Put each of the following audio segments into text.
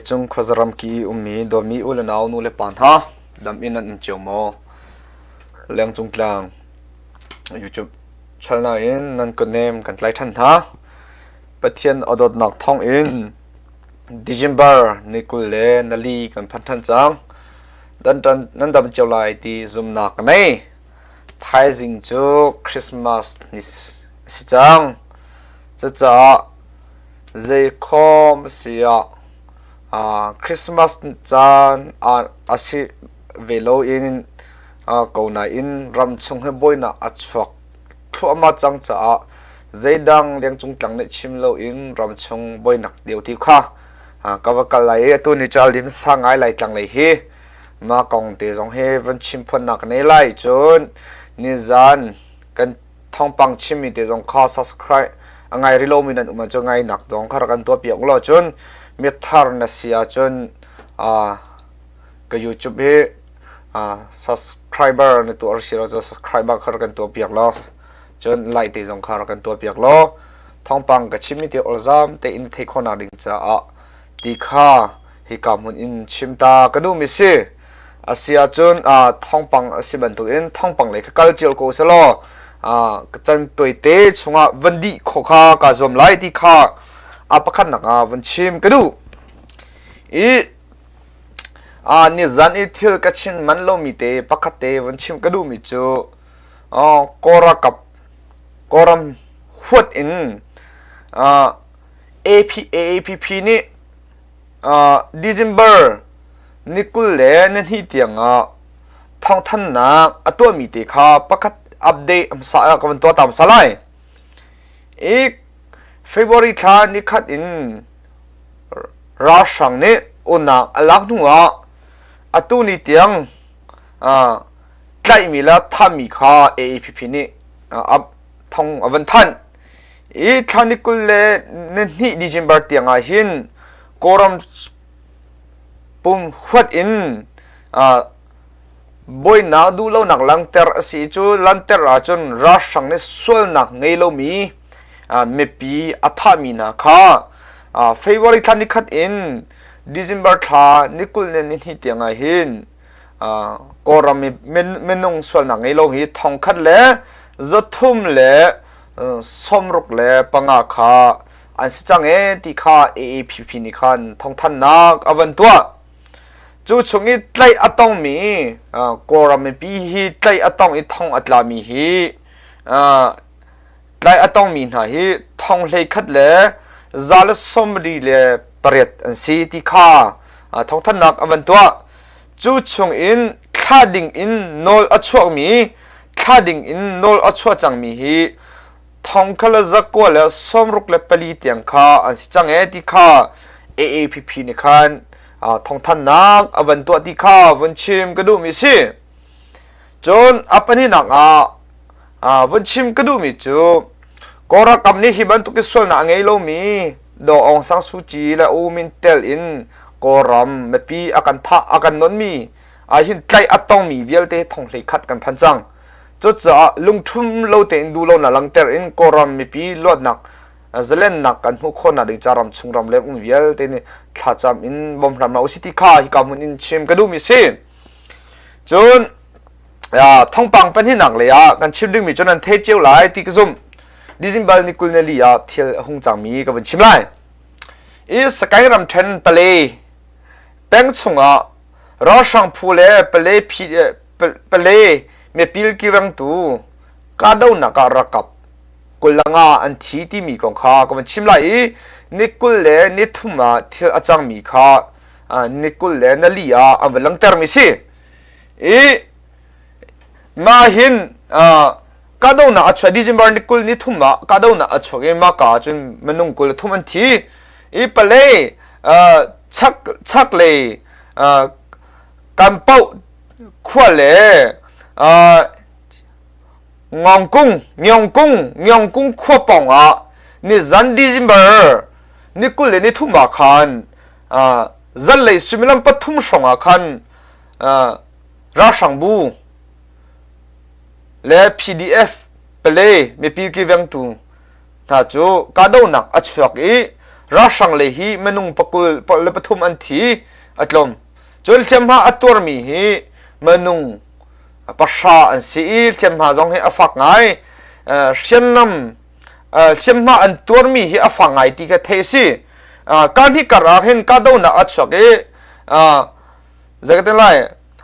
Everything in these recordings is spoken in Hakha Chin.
Vawleicung khuazaram ki i ummi dawmi u le nau nu le pa hna, dam in nan um cio maw? Lengcung tlang YouTube channel in nan kutnem kan tlai ṭhan hna. Pathian a dawtnak thawng in December ni 24 kan phan ṭhan cang. Nan dam cio lai ti zumnak ka nei. Thaizing cu Christmas ni a si cang. Cucaah zeikhawm a si ah Christmas caan a si ve loin ko nain ramchung hi buainak a chuak thluahmah cang caah zeidang lengcung tlang nih chim loin ramchung buainak deu ti kha ka va kal lai i atu ni cu a lim sa ngai lai tlang lei hi mah kong te zong hi van chim phuannak ka nei lai. Cun nizan kan thawngpang chimmi te zong kha subscribe a ngai rih lomi nan um ahcun ngainak zong kha rak kan tuah piak law, cun mithar na si ahcun ka YouTube hi subscriber na tuah si lo cun subscriber kha rak kan tuah piak law, cun like te zong kha rak kan tuah piak law, thawngpang ka chimmi te olzam tein theih khawhnak ding caah ti kha hika hmun in chim ta ka duhmi si. A si ahcun thawngpang a si bantukin thawngpang lei kha kal cio ko selaw ka can tuaite chungah van dih khawh kha kaa zuam lai ti kha a pakhatnak ah van chim ka duh. I nizan i thil ka chim man lomi te pakhat te van chim ka duhmi cu Kawlralkap Kawlram huat in AAPP nih December ni 22 tiangah thawngthanhnak a tuahmi te kha pakhat update hmasa ah ka van tuah ta hmasa lai. I February thla nikhat in ralhrang nih unak a lak hnu ah atu ni tiang tlaihmi le thahmi kha AAPP nih thong a van thanh. I thla ni 22 December tiang ah hin Kawlram pum huat in buainak duhlonak langhter a si cu langhter ahcun ralhrang nih sualnak ngei lomi mipi a thahmi hna kha February thla nikhat in December thla ni 22 tiang ah hin Kawlram i minung sualnak ngei lo hi 1365 kha an si cang e ti kha AAPP nih khan thawngthanhnak a van tuah. Cu chung i tlaih a tongmi Kawlram mipi hi tlaih a tong i thong a tlami hi Tlai a tongmi hna hi thong 1,148 an si ti kha thawngthanhnak an van tuah. Cu chungin thlah ding in nawl a chuakmi thlah ding in nawl a chuah cangmi hi thong kha le 964 tiang kha an si cang ee ti kha AAPP nih khan thawngthanhnak a van tuah ti kha vun chim ka duhmi si. Cun a pahnihnak ah vun chim ka duhmi cu Kawl ralkap nih hi bantuk in sualnak a ngei lomi Daw Aung San Suu Kyi le U Min tel in Kawlram mipi a kan thah a kan nonmi ahhin tlaih a tongmi vialte thong 11 kan phan cang. Cucaah lungṭhum lo tein duhlonak langhter in Kawlram mipi luatnak zalennak kan hmuh khawhnak ding ca ram chung ram le um vialte nih thlacam in bawm hram hna usih ti kha hika hmun in chim ka duhmi si. Cun thawngpang pahnihnak lei ah kan chim dingmi cu nan thei cio lai ti ka zumh. December ni 24 ah thil a hung cangmi ka vun chim lai. I Sagaing ramṭhen Pale peng chungah ralhrang phu le Pale Pale mepil kirangtu kahdohnak ah ralkap 25 an thi timi kong kha ka vun chim lai i ni 23 ah thil a cangmi kha ni 24 ah an va langhtermi si. I mah hin kahdohnak a chuah December ni 23 ah kahdohnak a chuak i mah ka ah cun minung 23 an thi. I palei chak chaklei kan paoh khua le Ngawngkung Ngyongkung Ngyongkung khua pawng ah nizan December ni 23 ah khan zanlei suimilam 3 hrawng ah khan ralhrangbu le PDF pale mipi kivengtu hna cu kahdohnak a chuak i. Ralhrang lei hi minung pakul le pathum an thi a tlawm. Cun hliamhma a tuarmi hi minung pahra an si i hliamhma zong hi a fak ngai. Hriamnam hliamhma an tuarmi hi a fak ngai ti kha theih a si. Kar hnih kar ah hin kahdohnak a chuak i zei lai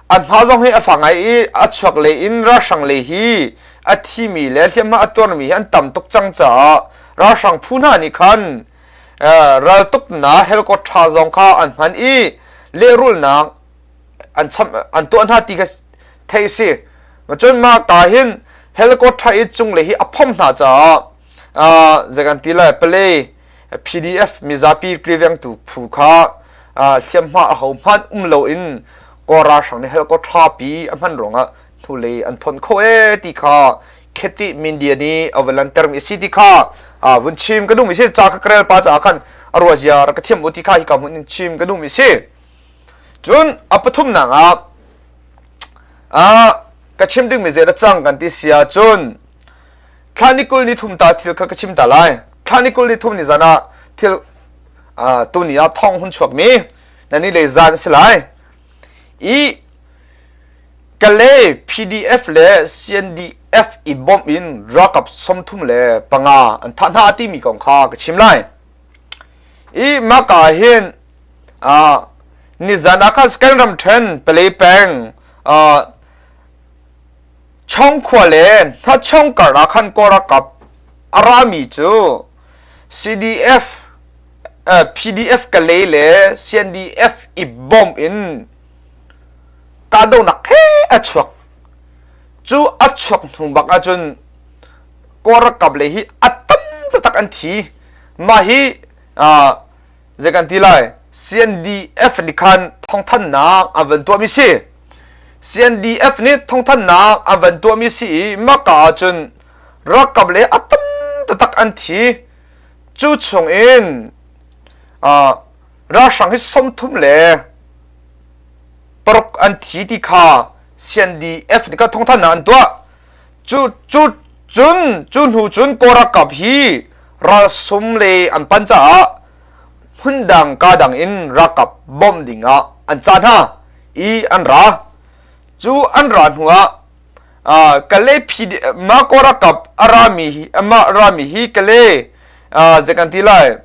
an hma zong hi a fak ngai i a chuak lei in ralhrang lei hi a thimi le hliamhma a tuarmi hi an tam tuk cang caah ralhrang phu hna nih khan raltuknak helicopter zong kha an hman i lehrulhnak an cham an tuah hna ti kha theih a si. Cun mah ka hin helicopter i cunglei hi a phom hna caah zei kan ti lai palei PDF mizapi kilvengtu phu kha hliamhma aho hmanh um loin Kawl ralhrang nih helicopter pi a hman ruangah hnulei an thawn kho ee ti kha Kheti Mindia nih a van lantermi a si ti kha vun chim ka duhmi si ca kha ka rel pa caah khan a ruazia rak ka thiam u ti kha hika hmun in chim ka duhmi si. Cun a pathumnak ah ka chim dingmi zei dah cang kan ti si ahcun thla ni 20 ni thum ta thil kha ka chim ta lai. Thla ni 20 ni thum ni zan ah thil tuni ah thong hun chuakmi na ni le zan si lai. I Kalay PDF le CNDF i bawmh in ralkap 35 an thah hna timi kong kha ka chim lai. I maka hin nizan ah khan Skan ramthen Palay peng Chong khua le Hnachong kar ah khan Kawl ralkap a rami cu CDF PDF Kalay le CNDF i bawmh in kahdohnak he a chuak. Cu a chuak hnu bak ahcun Kawl ralkap lei hi a tam taktak an thi. Mah hi zei kan ti lai CNDF nih khan thawngthanhnak an van tuahmi si. CNDF nih thawngthanhnak an van tuahmi si i maka ahcun ralkap le a tam taktak an thi. Cu chung in ralhrang hi 36 an thi ti kha CNDF nih khan thawngthanhnak an tuah. Cu cu cun cu hnu cun Kawl ralkap hi ralsum le an pan caah hmundang ka dang in ralkap bawmh ding ah an cah hna i an ra. Cu an ra hnu ah Kalay PD mah Kawl ralkap a rami hi mah rami hi Kalay zei kan ti lai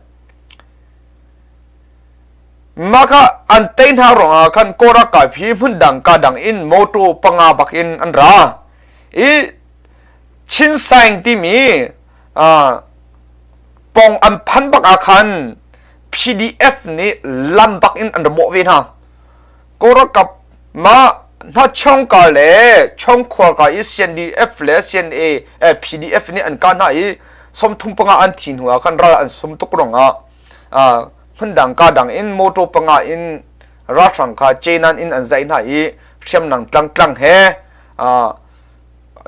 Mah kha an tei hna ruangah khan Kawl ralkap hi hmundang ka dang in motor panga bak in an ra. I Chinsaing timi pong an phan bak ah khan PDF nih lam bak in an ra bawh ve hna. Kawl ralkap mah hnachongka le chongkhuar ka i CNDF le CNA PDF nih an kah hna i 35 an thi hnu ah khan ral an sum tuk ruangah hmundang ka dang in motor panga in ralhrang kha cenan in an zaih hna i hriamnam tlangtlang he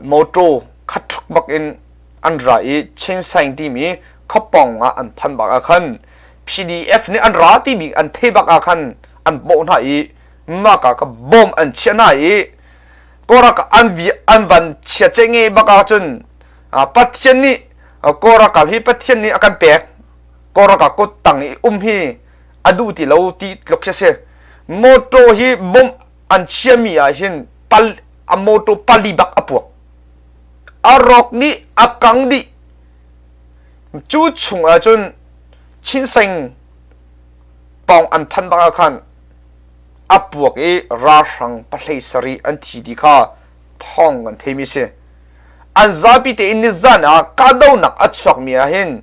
motor khat ṭhuk bak in an ra i Chinsaing timi khuapawng ah an phan bak ah khan PDF nih an ra timi an thei bak ah khan an bawh hna i maka ka bom an chiah hna i Kawlrak an vi an van chia ce nge bak ah cun Pathian nih Kawlrakap hi Pathian nih a kan pek Kawlrak ah kut tang i um hi a duh ti lo ti tluk khi a si. Motor hi bomb an chiami ah hin pal a motor pali bak a puak. A rawk dih, a kang dih. Cu chung ah cun Chinseng pawng an phan bak ah khan a puak i ralhrang pahlei sarih an thi ti kha thawng kan theimi si. An zapi tein nizan ah kahdohnak a chuakmi ah hin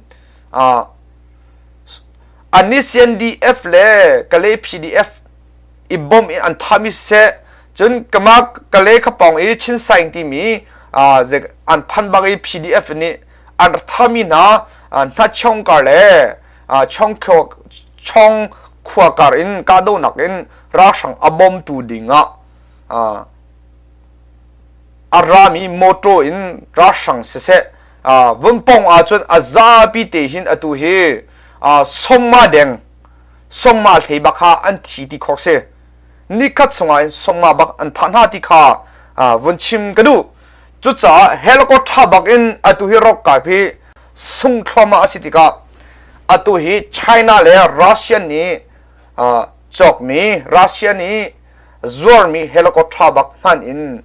Annih CNDF le Kalay PDF i bawmh in an thahmi siseh, cun kama Kalay khapawng i Chinsaing timi an phan bak i PDF nih an rak thahmi hna hnachong kar le Chong khua kar in kahdohnak in ralhrang a bawmtu dingah a rami motor in ralhrang siseh vunpong ahcun a zapi te hin atu hi sawmma deng sawmma hlei bak kha an thi ti khawk si nikhat chungah hin sawmma bak an thah hna ti kha vun chim ka duh cucaah helicopter bak in atu hi rock kai hi sung thluahmah a si tikah. Atu hi China le Russia nih cawkmi Russia nih zuarmi helicopter bak hman in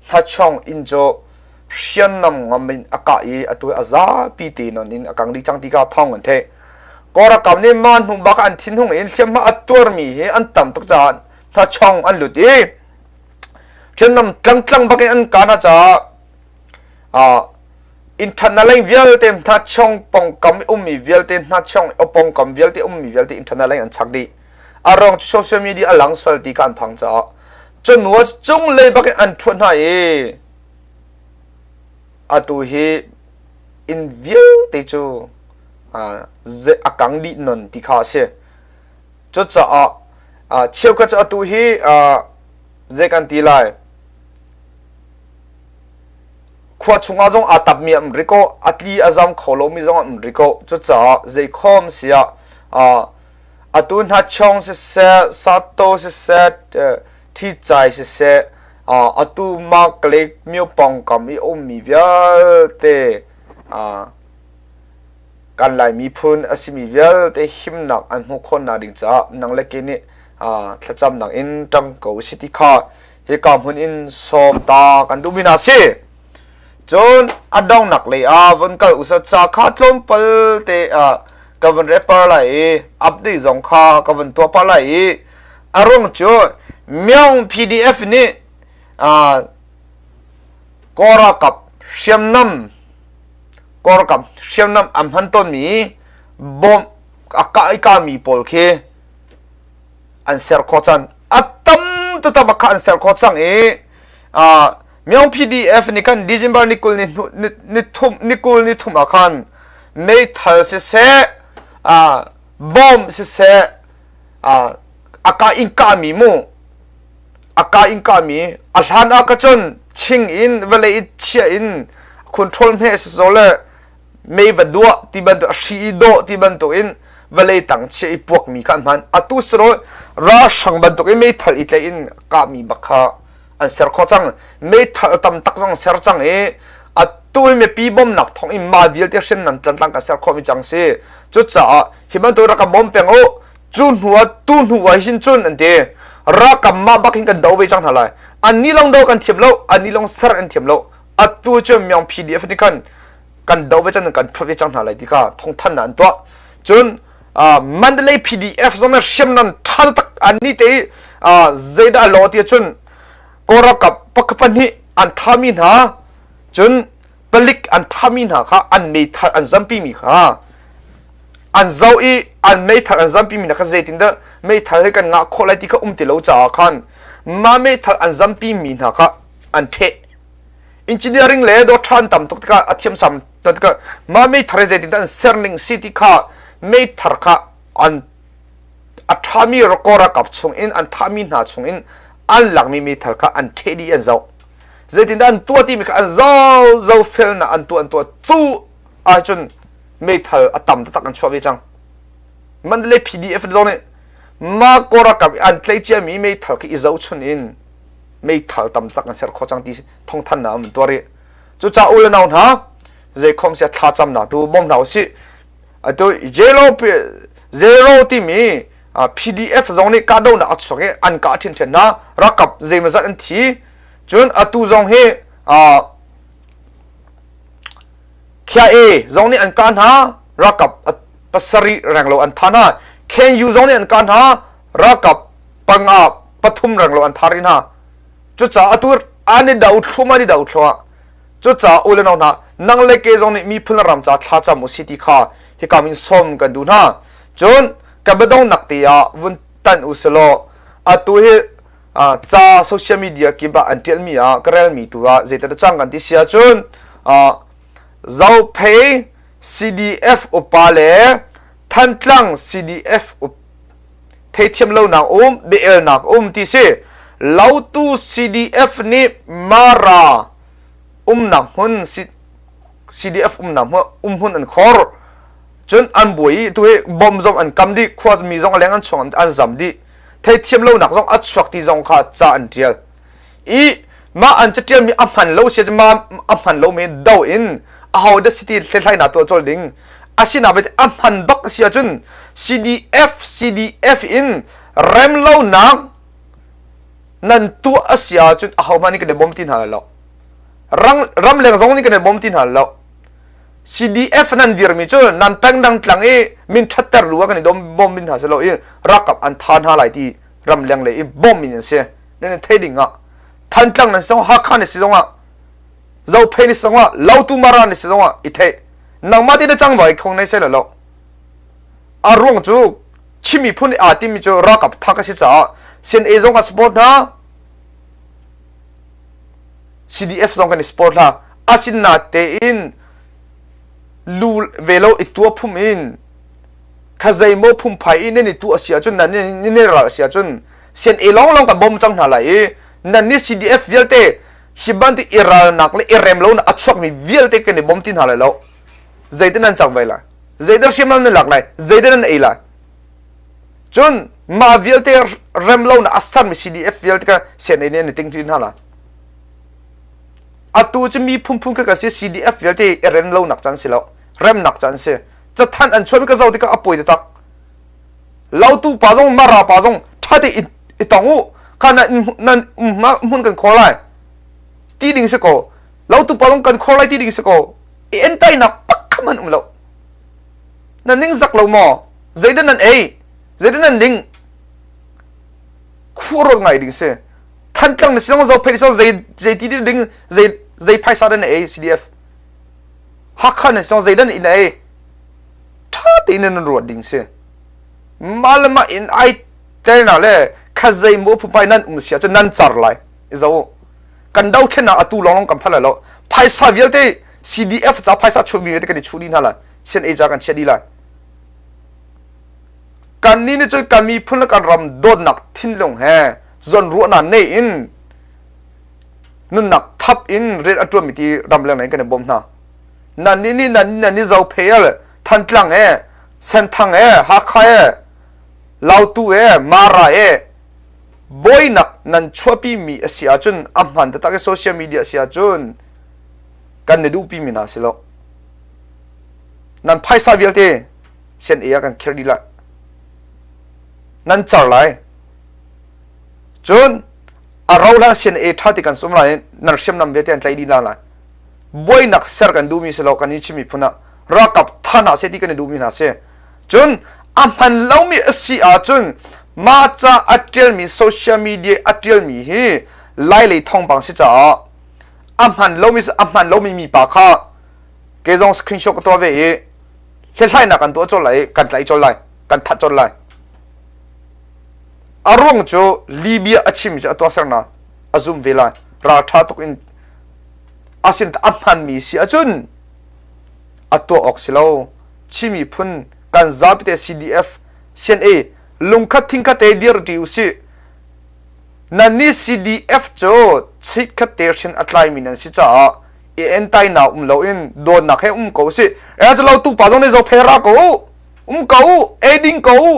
hnachawng inn cu hriamnam ngam in a kah i atu a zapi te non in a kang dih cang ti kha thawng an theih. Kawlram nih mah hnu bak an thinhung in hliamhma a tuarmi hi an tam tuk caah hnachawng an lut i hriamnam tlangtlang bak in an kah hna caah internal leng vialte hnachawng pongkam ummi vialte hnachawng pongkam vialte ummi vialte internal leng an chak dih. A ruang cu social media a lang sual ti kha an phang caah cun cung lei bak in an ṭhuat hna i atu hi inn vialte cu a kang dih non ti kha a si. Cucaah cheukhat cu atu hi zei kan ti lai khua chungah zong aa tapmi an um rih ko a tli a zam kho lomi zong an um rih ko cucaah zeikhom siah atu hnachawng siseh sato siseh ṭhicai siseh atu Maklek myo pawngkam i a ummi vialte kan Lai miphun a simi vialte himnak an hmuh khawhnak ding caah nang le ke nih thlacamnak in ṭang ko usih ti kha hika hmun in sawm ta kan duhmi hna si. Cun a donghnak lei ah vun kal usah ca kha tlawmpal te ah ka vun reper lai i update zong kha ka vun tuah pah lai i a ruang cu Myaung PDF nih Kawl ralkap hriamnam Kawl ralkap hriamnam an hman tawnmi bomb a kah i kahmi pawl khi an ser khawh cang. A tam taktak bak kha an ser khawh cang i Myaung PDF nih khan December ni 20 ni ni thum ni 20 ni thum ah khan meithal siseh bomb siseh a kah in kahmi mu a kah in kahmi a hlan ah ka cun ching in vawlei i chia in control hme si zo le mei va duah ti bantuk hri i dawh ti bantuk in vawlei tang chia i puakmi kha an hman atu siro ralhrang bantuk in meithal i tlaih in kahmi bak kha an ser khawh cang meithal tam tak zong ser cang i atu hi mipi bawmnak thawng in mah vialte hriamnam tlantlang kan ser khawhmi cang si cucaah hi bantuk rak kan bawm peng u cu hnu ah tu hnu ah hin cun an ti ralkap mah bak hin kan do ve cang hna lai an ni long do kan thiam lo an ni long ser an thiam lo atu cu Myaung PDF nih khan kan do ve cang kan thut ve cang hna lai ti kha thawngthan na an tuah cun Mandalay PDF zong na hriamnam ṭha tak an ni te zeidah law ti cun Kawlralkap pakhat pahnih an thami hna cun palik an thami hna kha an meithal an zampi mi kha an zoh i an meithal an zampi mi hna kha zeitindah meithal he kan ngah khawh lai ti kha um ti lo caah khan mah meithal an zampi mi hna kha an ṭheh engineering le dawt an tam tuk tikah a thiamsam tikah mah meithar hi zeitindah an ser ning si ti kha meithar kha an a ṭhami ralkap chung in an thahmi hna chung in an lakmi meithal kha an ṭheh dih an zoh zeitindah an tuah timi kha an zoh zo felnak an tuah an tuah tu ahcun meithal a tam taktak an chuah ve cang Mandalay PDF zong nih mah ralkap an tlaih ciami meithal khi i zohchun in meithal tam tak an ser khawh cang ti thawngthannak an tuah rih cucaah u le nau hna zeikhom sia thlacamnak tu bawm hna usih atu yellow zero timi PDF zong nih kahdohnak a chuak i an kah ṭhiamṭhiam hna ralkap zeimawzat an thi cun atu zong hi KIA zong nih an kah hna ralkap pasarih renglo an tha hna KNU zong nih an kah hna ralkap panga pathum renglo an tha rih hna cucaah atu an i do thlum an i do thluah cucaah u le nau hna nang le ke zong nih miphun ram ca thlacam u si ti kha hika min sawm kan duh hna cun ka biadongnak te ah vun tan u selaw atu hi ca social media kip ah an ṭialmi ah ka relmi tu ah zeitat cang kan ti si ahcun Zophei CDF upa le Thantlang CDF theithiam lonak um biaelnak um ti si Lautu CDF nih Mara umnak hmun CDF umnak hmun um hmun an khor cun an buai i tu hi bom zong an kam dih khua mi zong a leng an chuang an zam dih theithiam lonak zong a chuak ti zong kha ca an tial i mah an catial mi a hman lo sia ma a hman lo mi do in aho da city hlethlainak tuah col ding. Asinain a hman bak a si ahcun CDF CDF in remlonak nan tuah a si ahcun ahohmanh nih kan i bawm ti hna lai lo. Ramleng zong nih kan i bawm ti hna lo. CDF nan dirmi cu nan pengdang tlang i min ṭhatter lu ah kan i bawm min hna si lo i ralkap an tha hna lai ti ramleng lei i bawm min an si. Nan in thei ding ah Thantlang nan si zong Hakha nan si zong ah Zophei ni si zong ah Lautu Mara ni si zong ah i theih. Nangmah te na cang vai khong nei sai lo. A ruang cu Chin miphun aa timi cu ralkap thak a si caah CNA zong kan support hna CDF zong kan i support hna asinatein lu ve lo i tua phum in kha zeimaw phungphai i nan i tu a si ahcun nan nan i ral a si ahcun CNA lawnglawng kan bawm cang hna lai i nan nih CDF vialte hi bantuk i ralnak le i rem lonak a chuakmi vialte kan i bawm ti hna lai lo zeitin nan cang vai lai zeidah hriamnam nan lak lai zeidah nan ei lai cun mah vialte rem lonak a sermi CDF vialte kha CNA nih an i ting hna lai atu cu mi phunphun kha kan si CDF vialte i rem lonak can si lo remnak can si cathanh an chuahmi ka zoh tikah a poi taktak lautu pa zong mara pa zong ṭha te i tong u kha nan nan hmun kan khor lai ti ding si ko lautu pa zong kan khor lai ti ding si ko i entainak pakhat hmanh um lo nan ning zak lo maw zeidah nan ei zeidah nan ding khuaruat ngai ding si Thantlang na si zong Zophei na si zong zei zei ti ding zei zei phaisa dah na ei CDF Hakha na si zong zeidah na ei ṭha tein nan ruat ding si mah le mah in ai tel na le kha zei maw phupai nan um si ahcun nan car lai i zo kan dothlennak atu lawng kan phan lai lo phaisa vialte CDF ca phaisa chuahmi vialte kan i chuh dih hna lai CNA ca kan chiah dih lai kan nih nih cun kan miphun le kan ram dawtnak thinlung he zawnruahnak nei in nunnak thap in rian a ṭuanmi ti ramleng in kan i bawm hna nan nih nih nan nan nih Zophei Thantlang e Senthang e Hakha e Lautu e Mara e bawinak nan chuahpi mi a si ahcun a hman taktak i social media a si ahcun kan i duhpi mi hna si lo nan phaisa vialte sian e ah kan khir dih lai nan car lai cun a ro hlan sian e ṭha ti kan sum lai nan hriamnam vialte an tlaih dih hna lai buainak ser kan duhmi si lo kan i Chin miphun ah ralkap tha hna seh ti kan i duhmi hna si cun a hman lomi a si ahcun mah ca a ṭialmi social media a ṭialmi hi lailei thawngpang si caah a hman lomi a hman lomi mipa kha kei zong screenshot ka tuah ve i hlethlainak kan tuah colh lai i kan tlaih colh lai kan that colh lai a ruang cu Libya a chim cu a tuahsernak a zum ve lai ralṭha tuk in asin a hmanmi si ahcun a tuah awk si lo Chin miphun kan zapi te CDF CNA lungkhat thingkhat te dir ṭi usih nan nih CDF cu chitkhat te hrin a tlaimi nan si caah i entainak um loin dawtnak he um ko usih e cu lo tu pa zong nih zo phera ko u um ko u eiding ko u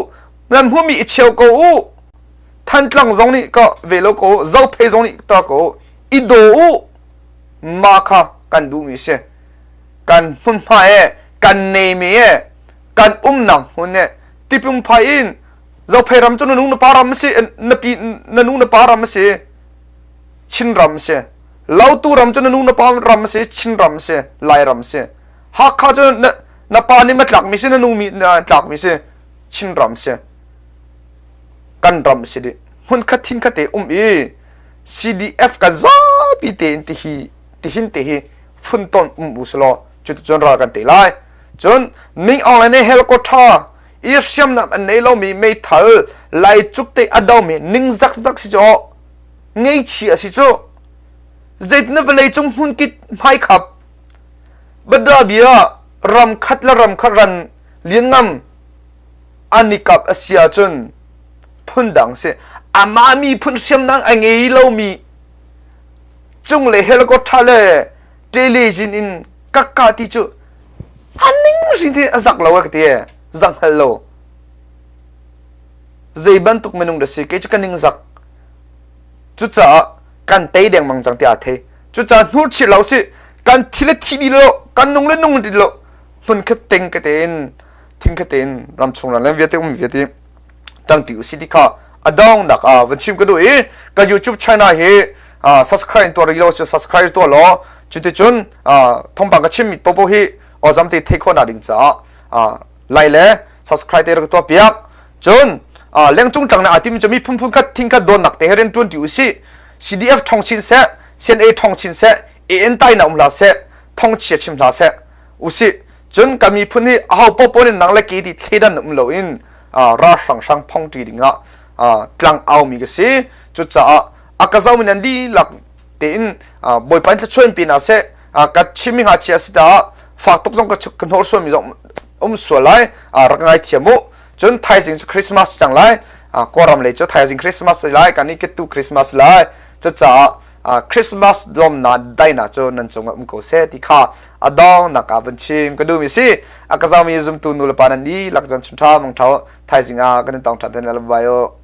nan hmumi i cheu ko u Thantlang zong nih ka ve lo ko u Zophei zong nih ta ko u i daw u mah kha kan duhmi si kan hmunhma e kan neimi e kan umnak hmun e tipung phai in zophei ram cu na nu na pa ram si na pi na nu na pa ram si Chin ram si Lautu ram cu na nu na pa ram si Chin ram si Lai ram si Hakha cu na na pa nih ma tlakmi si na nu mi na tlakmi si Chin ram si kan ram si dih hmun khat thin khat te um i CDF kan zapi tein tihi tihin te hi funton um u selaw cuticun ral kan te lai cun Ming Aung Hlaing nih helicopter i hriamnam an nei lomi meithal lai cuk te a domi ningzak tak si cu ngeichi a si cu zeitin vawlei cung hmun kit hmai khap badra bia ram khat le ram khat ran lian an i kap a si ahcun phundang si amah miphun hriamnam a ngei lomi cung le helicopter le television in kakka ti cu a ning hrin thi a zak lo ka ti zak hngal lo zei bantuk minung da si kei cu ka ning zak cucaah kan tei dengmang cang tiah thei cucaah hnur chir lo si kan thi le thi di lo kan nung le nung di lo. Hmun khat ting ka tein thing khat tein ram chung ram vialte um vialte tangti u si ti kha a dong nak ah van chim ka duh i ka YouTube channel hi subscribe tuah rih lo cu subscribe tuah law cuticun thawngpang ka chim mi popo hi ozam te thei khawh na ding caah like le subscribe te rak tuah piak. Cun lengcung tlang na atim cu mi phunphun khat thing khat don nak te he rian tuan ti u si. CDF thong chin seh, CNA thong chin seh, AN tai na um hla seh, thong chia chim hla seh u si. Cun ka miphun hi aho popo nih nang le ke ti thleidan um lo in ra hrang hrang phong ṭi ding ah tlang au mi ka si. Cucaah a ka zomi nan dihlak tein Bawipa in thluachuah in pe hna seh. Ka chimmi ngakchia si ta fak tuk zong ka hnawrsuanmi zong um sual lai, rak ngai thiam u. Cun thaizing cu Christmas cang lai. Kawlram lei cu thaizing Christmas lai, kan i tu Christmas lai. Cucaah Christmas lawmnak daihnak cu nan cungah um ko seh ti kha a dongnak ah van chim ka duhmi si. A ka zomi zumtu nu le pa nan dihlak cun chun ṭha mang ṭha thaizing ah kan in tong ṭhan te lai. Bye.